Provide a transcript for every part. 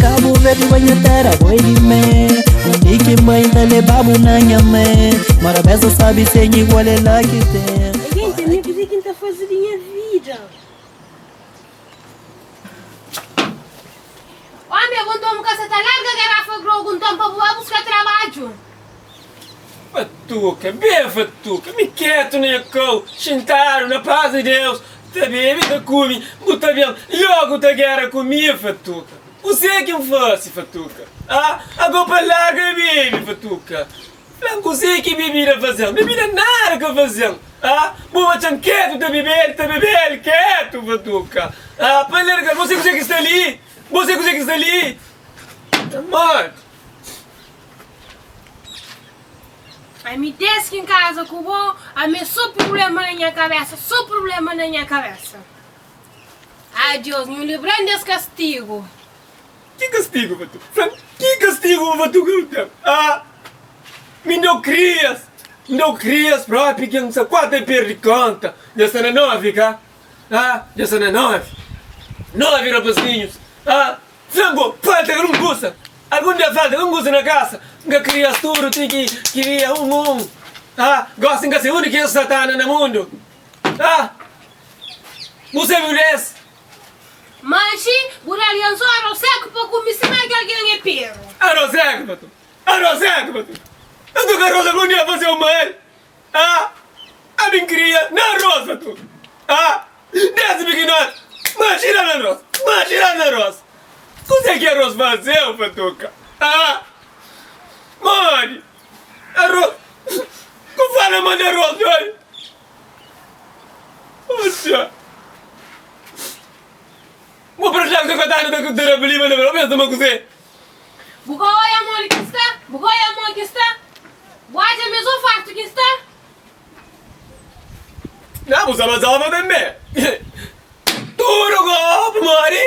Cabo Verde vai nha terra, boi di me Undi ki mãe ta leba-bu na nha mé Morabeza sabe sem igual é la ki ten Gente, mi kuzê ki N ta faze di nha vida? Omi, abo nton bu ka sa ta larga garafa grogu nton pa bu ba buska trabadju? Fatuka, bem fatuka, mi ketu na nha kau, xintadu na paz di Deus, ta bebe, ta kume, bu ta ben logu ta gera ku mi, fatuka. Kuzê ki N fase, fatuka? Ah, ago pa larga bebe, fatuka. Fla-m kuzê ki bebida faze-m. Bebida nada ka faze-m. Ah, bu atxa-m ketu ta bebe-l, ta bebe-l ketu, fatuka. Ah, pa larga-l, bo se kuzê ki sta li? Bo se kuzê ki sta li? Modi? Ami des ki N kaza ku bo, ami é so prubléma na nha kabésa, so prubléma na nha kabésa. Ah, Deus, nhu libra-m des kastigu. Ki kastigu, Fatu? Fla-m, ki kastigu bu Fatu ki bu ten? Ah, mi N da-u krias, N da-u krias propi ki N sa kuatu e perdi konta. Dja sta na novi, ka? Ah, dja sta na novi. Novi rapasinhus. Ah, Fla-m bo, falta algun kusa? Algun dia falta algun kusa na kasa? N ka kria-s tudu ti ki kria un un. Ah, gosi N ka sai undi ki es sta ta anda na mundu. Ah, bu sabe des? Manxi, bu da algen so arroz seku pa kume sima ki algen é peru. Arroz seku pa tu, arroz seku pa tu. N toka arroz algun dia faze-u mal. Ah, ami N kria na arroz pa tu. Ah, desdi pikinoti, manxi la na arroz, manxi la na arroz. Kuzê ki arroz faze-u pa toka? Ah, modi? Arroz, ku fala ma di arroz, doi. Oxa! Bu prajá ku ta kanta ta ta rabeliba na bela pensa ma kuzê? Bu ka oia modi ki sta? Bu ka oia modi ki sta? Bu atxa ma é so fartu ki sta? Na bu sa bazaba tanbê. Tudu gopu modi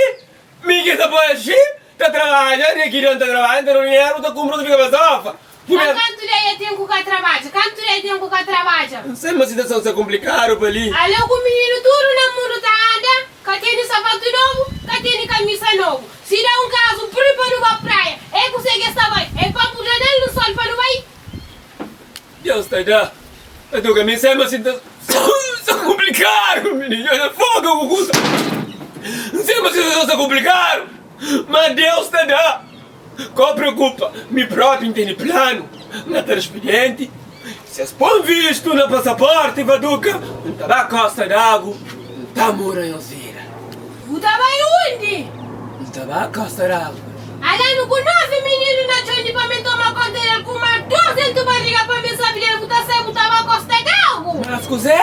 mi ki ta faxi ta trabadja di ki dan ta trabadja ta da dinheru ta kunpra ta fika bazofa. Ma kantu dia ten ku ka trabadja? Kantu dia ten ku ka trabadja? N sai ma situason sta konplikadu pa li. Ale ku mininu tudu na mundu ta anda, ka tene sapatu nobu, ka tene kamisa nobu. Si da un kazu pri pa nu ba praia, e kuse ki es ta bai? E pa muda nel nu sol pa nu bai? Deus ta da. Fatuka, mi sai ma situason sta konplikadu, mininu. Dja foga ku kusa. N sai ma situason sta konplikadu, ma Deus ta da. Ka preokupa, mi propi N tene planu. N ka ta da spedienti. Si es pon vistu na pasaporti, Fatuka, N ta ba Kosta d'Agu, N ta mura nhos vida. Bu ta bai undi? N ta ba Kosta d'Agu. Ala nu ku 9 mininu na txon di pa mi toma konta del ku ma 2 dentu bariga pa mi sabi del bu ta sai bu ta ba Kosta d'Agu. Mas kuzé?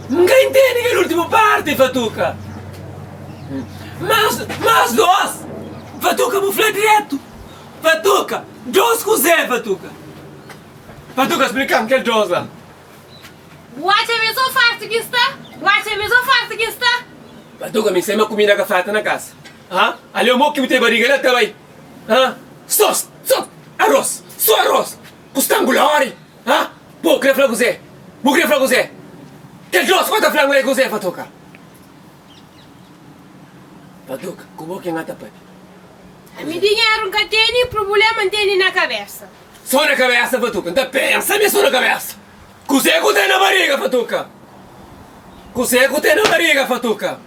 N ka intende kel ultimu parti, Fatuka. Mas, mas dos! Fatuka, bu fla dretu! Fatuka, dos kuzé, Fatuka? Fatuka, splika-m kel dos la. Bu atxa ma é so fartu ki N sta? Bu atxa ma é so fartu ki N sta? Fatuka, mi sai ma kumida ka falta na kasa. Ha? Ali o mo ki bu ten bariga la ta bai. Ha? So, so aros, so aros ku stangulori. Ha? Bu kre fla kuzé? Bu kre fla kuzé? Kel dos ku ta fla-m la é kuzé, Fatuka? Fatuka, ku bo ki N ta papia. Ami dinheru N ka tene, prubulema N tene na kabesa. So na kabesa, Fatuka. N ta pensa mi so na kabesa. Kuzé ku ten na bariga, Fatuka? Kuzé ku ten na bariga, Fatuka?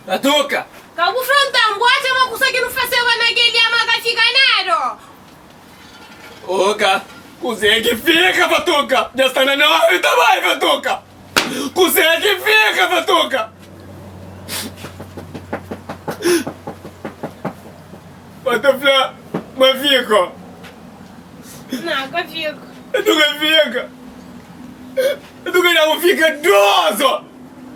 Fatuka! Ka bu fronta-m, bu atxa ma kusa ki nu faseba na kel dia ma ka fika nada? Oka, kuzé ki fika, Fatuka? Dja sta na novi ta bai, Fatuka! Kuzé ki fika, Fatuka? Ba ta fla ma fika. Não, ka fika. Fatuka fika. Fatuka dja bu fika doso.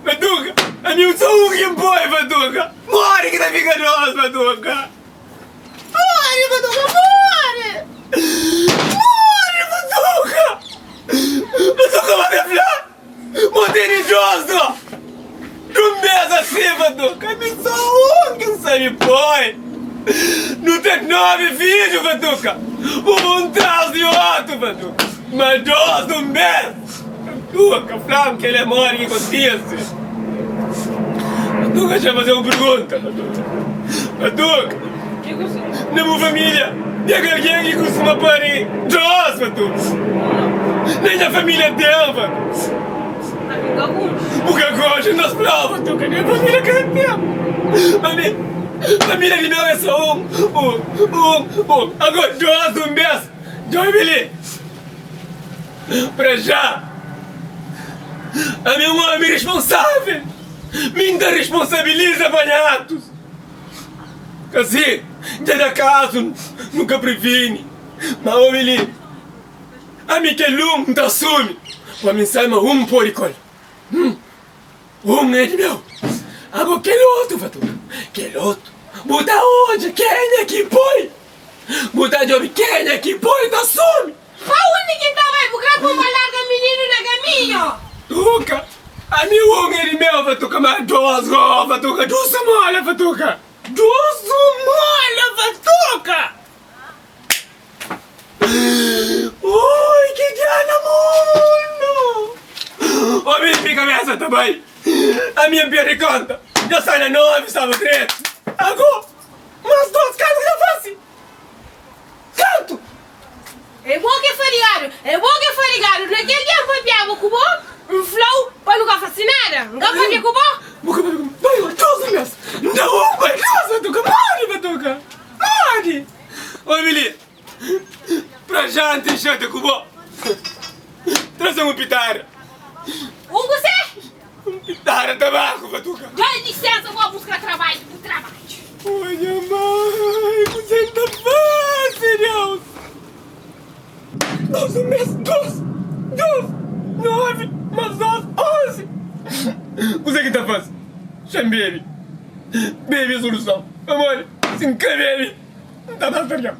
Fatuka, ami un so un ki N poi, Fatuka. Modi ki ta fika doso, Fatuka? Modi, Fatuka, modi! Modi, Fatuka! Fatuka ba ta fla ma tene doso. Dun bes asi, Fatuka, ami so un ki N sabe poi. Nu ten novi fidju, Fatuka. Bu un tras di otu, Fatuka. Ma dos dun bes. Fatuka, fla-m kel é modi ki kontise. Fatuka, xa faze un pergunta, Fatuka. Batuka, na bu família ten algen ki kustuma pari dos, Batuka? Na nha família ten, Batuka. Bu ka konxe nos prova, Batuka. Nha família ka ten. Ma mi, família di meu é só un, un, un, un. Agora dos un bes. Djobe li. Pra já, ami é un ómi responsável. Mi N ta responsabiliza pa nha atus. Asi, dja da kazu, nu ka privini. Ma omi li, ami kel un N ta asumi. Pa mi N sabe ma un pode ku el. Un é di meu. Ago kel otu, Fatuka, kel otu, bu ta odja kenha ki poi. Bu ta djobe kenha ki poi ta asumi. Pa undi ki N ta bai? Bu kre pô-m pa larga mininu na kaminhu? Tuka, ami un é di meu, Fatuka, ma dos go, Fatuka, dus mola, Fatuka, dus mola, Fatuka. Ui, ki dia na mundu! Omi, mi kabesa ta bai, ami N perde konta, dja sta na 9, staba dretu, ago, mas dos, kantu ki ta fasi? Kantu? É bo ki é fadigadu, é bo ki é fadigadu. Na kel dia N papiaba ku bo, N fla-u pa nu ka fase nada. N ka papia ku bo? Bu ka papia ku mi? Bai, dos bes. N da un bai, dos batuka. Modi batuka? Modi? Omi li, pra já N ten xate ku bo. Traze-m un pitada. Un kuzê? Un pitada tabaku, batuka. Dja lisensa, bo buska trabadju, bu trabadju. Oi, nha mãe, kuzê N ta fase, Deus? 12 mês, 12, 12, 9, más 2, 11. Kuzê ki N ta fase? Xa-m bebe. Bebe é soluson. Pamodi si N ka bebe, N ta mata algen.